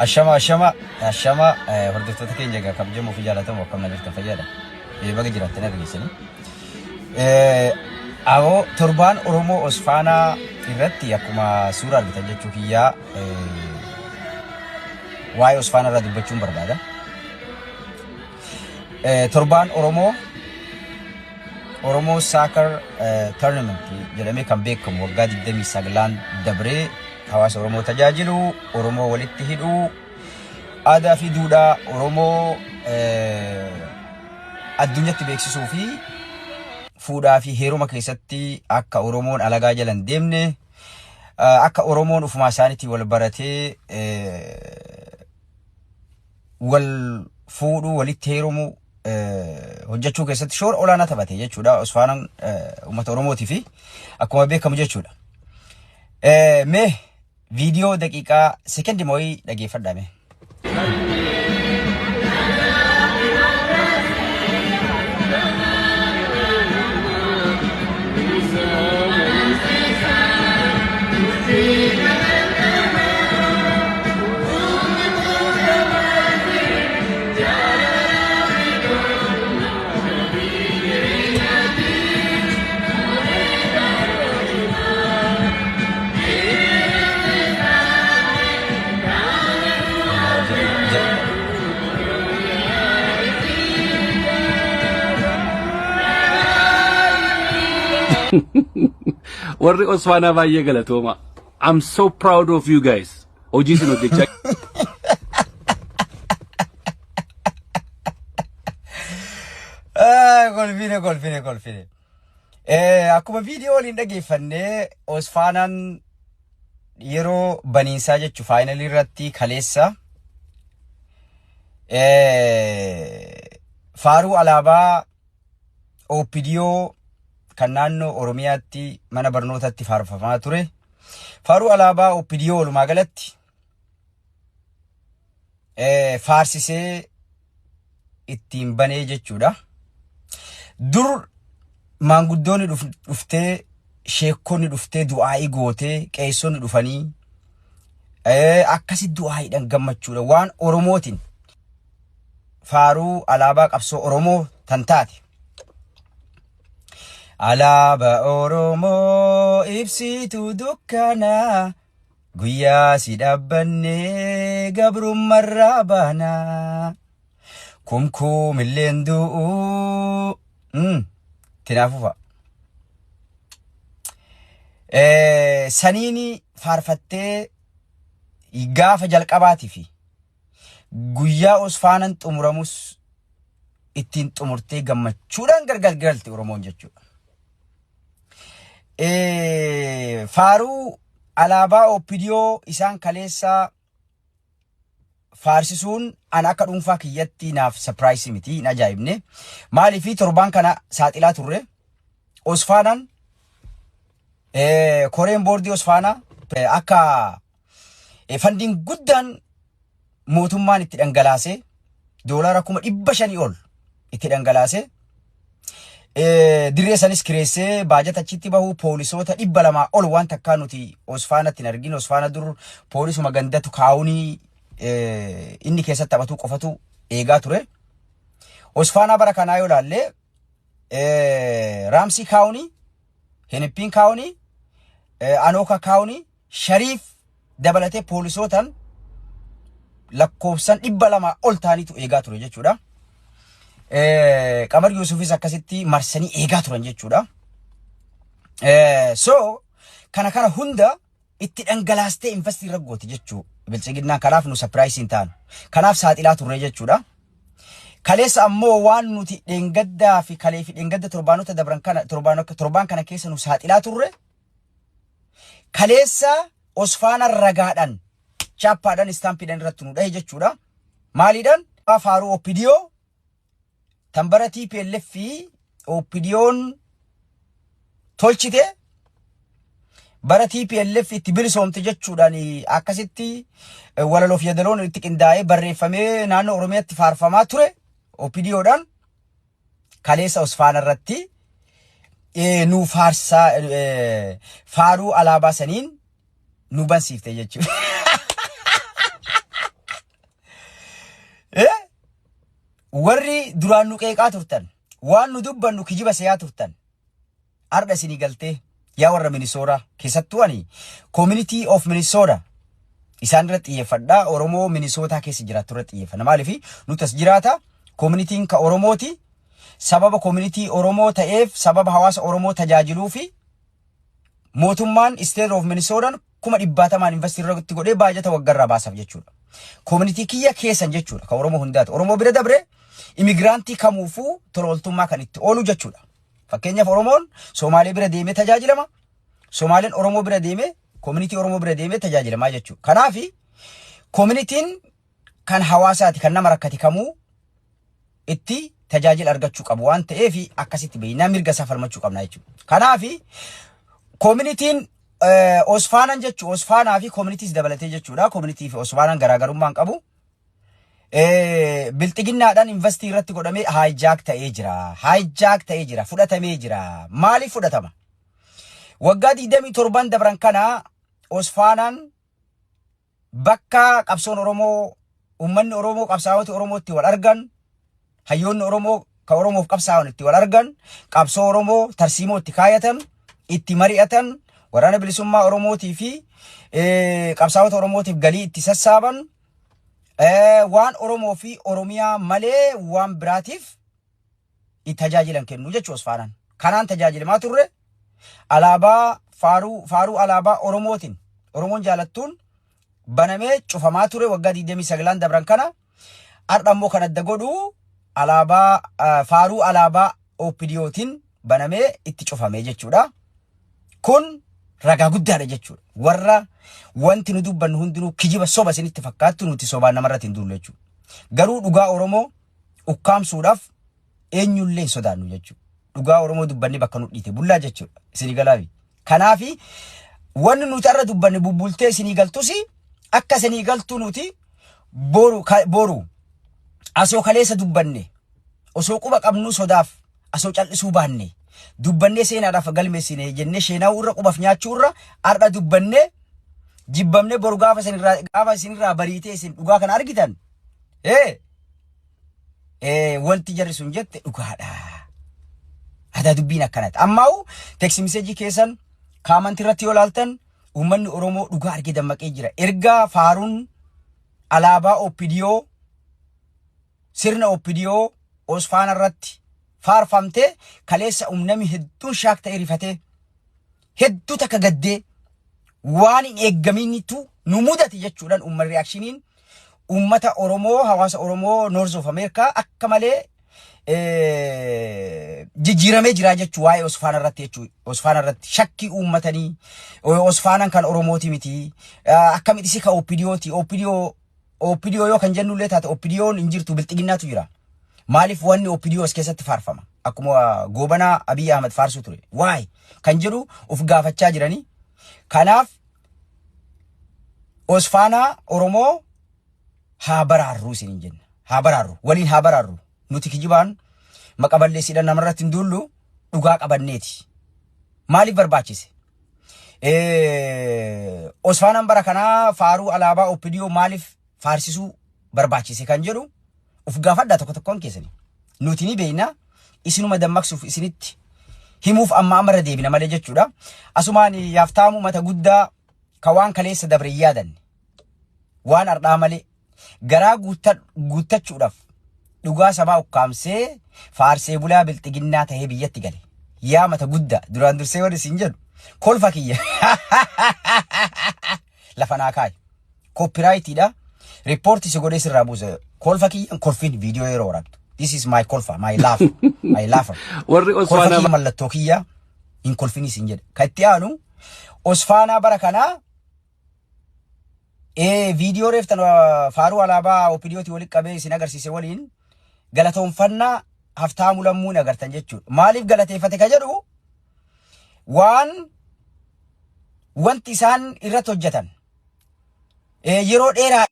Ashama ashama ashama hordoftoota keenya egaa kabajamoo fi jaallatamoo akkam na jirtan fayyaadha. Baga jiraattanii argeessanii. Awoo torbaan Oromoo Osfaanaa irratti akkuma suura argitan jechuu kiyyaa waa'ee Osfaanaa irraa dubbachuun barbaada. Torbaan Oromoo Oromoo Soccer Tournament jedhamee kan beekamu waggaa 29 dabree hawaasa Oromoo tajaajilu, Oromoo walitti hidhuu, aadaa fi duudhaa Oromoo addunyatti beeksisuu fi fuudhaa fi heeruma keessatti akka Oromoon alagaa jala hin deemne, akka Oromoon ofumaa isaaniitiin wal baratee wal fuudhuu walitti heerumuu hojjechuu keessatti shoora olaanaa taphate jechuudha. Osfaanaan uummata Oromootii fi akkuma beekamu jechuudha. Mee viidiyoo daqiiqaa sekendi mooyii dhageeffadhaa mee. Warri Osfaanaa baay'ee galatooma. I'm so proud of you guys. Hojii isin hojjechaa Kolfine kolfine kolfine. Akkuma viidiyoo waliin dhageeffanne Osfaanaan yeroo baniinsaa jechu faayinalii irratti kaleessa faaruu alaabaa OPDO kan naannoo Oromiyaatti mana barnootatti faarfamaa ture. Faaruu alaabaa OPDO walumaa galatti faarsisee ittiin banee jechuudha. Dur maanguddoonni dhuftee sheekonni dhuftee du'aa'ii gootee qeessonni dhufanii akkasi du'aa'iidhaan gammachuudha waan Oromootiin faaruu alaabaa qabsoo Oromoo tan taate. Alaaba Oromoo ibsituu dukkanaa guyyaa si dhaabbannee gabrummarraa baanaa. Kumkuumilleen du'uu. Tinaafufa. Saniini faarfattee gaafa jalqabaatii fi guyyaa Osfaanan xumuramus ittiin xumurtee gammachuudhaan gargar galte Oromoon jechuudha. Faaruu alaabaa OPDO isaan kaleessaa faarsisuun an akka dhuunfaa kiyyatti naaf sapiraayisii miti hin ajaa'ibne. Maaliif torbaan kana saaxilaa turre Osfaanaan koreen boordii Osfaanaa akka Fandiin guddaan mootummaan itti dhangalaasee doolaara 500,000 ol itti dhangalaasee dirree sanis kireessee baajata achitti bahu poolisoota 200 ol waan takkaa nuti Osfaanatti hin argin. Osfaana dur poolisuma gandatu kaawunii inni keessatti taphatu qofatu eegaa ture. Osfaanaa bara kanaa yoo ilaalle Raamsii kaawunii, Henippiin kaawunii, Anooka kaawunii Shariif dabalatee poolisootaan lakkoofsan 200 ol ta'aniitu eegaa ture jechuudha. Qamar Yuusufis akkasitti marsanii eegaa turan jechuudha. So kana kana hunda itti dhangalaastee investii irra goote jechuu biltsiginnaan kanaaf nu sapiraayisii hin taanu. Kanaaf saaxilaa turre jechuudha. Kaleessa ammoo waan nuti dheengaddaa fi kalee fi dheengadda torbaanota dabran kana torbaan kana keessa nu saaxilaa turre Kaleessa Osfaana ragaadhaan chaappaadhaan istaampiidhaan irratti nu dhahe jechuudha. Maaliidhaan? Faaruu OPDO tan bara TPLF fi OPDOn tolchite bara TPLF itti bilisoomte jechuudhaan akkasitti walaloof yadaloon itti qindaa'ee barreeffamee naannoo Oromiyaatti faarfamaa ture OPDOdhaan kaleessa Osfaana irratti nu faarsaa faaruu alaabaa saniin nu bansiifte jechuudha. Warri duraan nu qeeqaa turtan, waan nu dubbannu kijiba se'aa turtan, har'a isinii galtee, yaa warra Minnesota, keessattuu ani community of Minnesota isaan irratti xiyyeeffadhaa. Oromoo Minnesota keessa jiraattu irratti xiyyeeffanna. Maaliif nuti as jiraata, communityn ka Oromooti. Sababa community Oromoo ta'eef, sababa hawaasa Oromoo tajaajiluu fi mootummaan State of Minnesotaan kuma dhibbaatamaan invest irratti godhee baajata waggarraa baasaaf jechuudha. Community kiyya keessan jechuudha, kan Oromoo hundaati. Oromoo bira dabre immigrantii kamuufuu tola ooltummaa kan itti oolu jechuudha. Fakkeenyaaf, Oromoon Somaalee bira deemee tajaajilama. Somaaleen Oromoo bira deemee, community Oromoo bira deemee tajaajilamaa jechuudha. Kanaafi communityn kan hawaasaati, kan nama rakkate kamuu itti tajaajila argachuu qabu waan ta'eef, akkasitti beeknaa mirga isaa falmachuu qabna jechuudha. Kanaafi communityn Osfaanaan jechuun Osfaanaa fi communitys dabalatee jechuudha. Community fi Osfaanaan garaagarummaa hin qabu. Bilxiginnaadhaan invest irratti godhamee hijack ta'ee jira. Hijack ta'ee jira. Fudhatamee jira. Maaliif fudhatama? Waggaa 27 dabran kana Osfaanaan bakka qabsoon Oromoo, uummanni Oromoo, qabsaa'ota Oromoo itti wal argan, hayyoonni Oromoo ka Oromoof qabsaa'an itti wal argan, qabsoo Oromoo tarsiimoo itti kaayatan, itti mari'atan, waraana bilisummaa Oromootii fi qabsaa'ota Oromootiif galii itti sassaaban, waan Oromoo fi Oromiyaa malee waan biraatiif itti tajaajilan kennu jechuu Osfaanaan. Kanaan tajaajilamaa turre. Alaabaa faaruu alaabaa Oromootiin Oromoon jaalattuun banamee cufamaa ture waggaa 29 dabran kana. Har'a immoo kan adda godhu alaabaa faaruu alaabaa OPDOtiin banamee itti cufamee jechuudha. Kun ragaa guddaadha jechuudha. Warra wanti nu dubbannu hundinuu kijiba, soba isinitti fakkaattu, nuti sobaan namarratti hin duullu jechuudha. Garuu dhugaa Oromoo ukkaamsuudhaaf eenyullee hin sodaannu jechuudha. Dhugaa Oromoo dubbanni bakka nu dhiite bullaa jechuudha. Isinii galaafi. Kanaafi wanni nuti irra dubbanne bubbultee isinii galtus, akka isinii galtu nuti boru asoo kaleessa dubbanne, osoo quba qabnuu sodaaf asoo cal'isuu baanne, dubbannee seenaadhaaf galmeessine jennee sheenaa'uu irra, qubaaf nyaachuu irra, har'a dubbannee jibbamnee boru gaafa isinirraa bariitee isin dhugaa kana argitan, ee wanti jarri sun jette dhugaadha. Aadaa dubbiin akkanatti. Ammaa'u text message keessan comment irratti yoo ilaaltan, uummanni Oromoo dhugaa argee dammaqee jira. Ergaa faaruun alaabaa OPDO, sirna OPDO Osfaana irratti faarfamtee kaleessa, uumnami hedduun shock ta'ee, rifatee, hedduu takka gaddee, waan hin eeggaminitu nu mudate jechuudhaan uummanni, reactioniin uummata Oromoo, hawaasa Oromoo North of America akka malee jijjiiramee jira jechuu, waa'ee Osfaana irratti jechuu. Osfaana irratti shakkii uummatanii, Osfaanaan kan Oromooti miti, akkamitti si ka OPDOti? OPDO, OPDO yoo kan jennullee taate, OPDOon hin jirtu, bilxiginnaatu jira. Maaliif wanni OPDO as keessatti faarfama? Akkuma Goobanaa Abiy Ahmed faarsuu ture. Waa'ee kan jedhu of gaafachaa jiranii. Kanaaf Osfaanaa Oromoo haa baraarru isiniin jenna. Haa baraarru. Waliin haa baraarru. Nuti kijibaan maqa balleessiidhaan namarratti hin duullu, dhugaa qabanneeti. Maaliif barbaachise? Osfaanaan bara kanaa faaruu alaabaa OPDO maaliif faarsisuu barbaachise kan jedhu uf gaafadhaa tokko tokkoon keessanii. Nuti ni beekna, isinuma dammaqsuuf, isinitti himuuf amma ammarra deebina malee jechuudha. Asumaan yaaftaamu mata guddaa ka waan kaleessa dabre hin yaadanne, waan ardhaa malee garaa guuttachuudhaaf dhugaa sabaa ukkaamsee faarsee bulaa bilxiginnaa tahee biyyatti gale. Yaa mata guddaa, duraan dursee warri isin jedhu, kolfa kiyya lafa naa kaayi. Copyrightiidha. Report si godhee sirraa buuse. Kolfa kiyya kolfin viidiyoo yeroo waraabdu. This is my kolfa, my laugh, my laugher. Warri Kolfa Osfaanaa kiyya, mallattoo kiyya hin kolfin isin jedhe. Kan itti aanu, Osfaanaa bara kanaa viidiyoo reeftan faaruu alaabaa OPDOtii walitti qabee isin agarsiise waliin galatoonfannaa Haftaamuu Lammuun agartan jechuudha. Maaliif galateeffate ka jedhu, waan wanti isaan irratti hojjetan yeroo dheeraa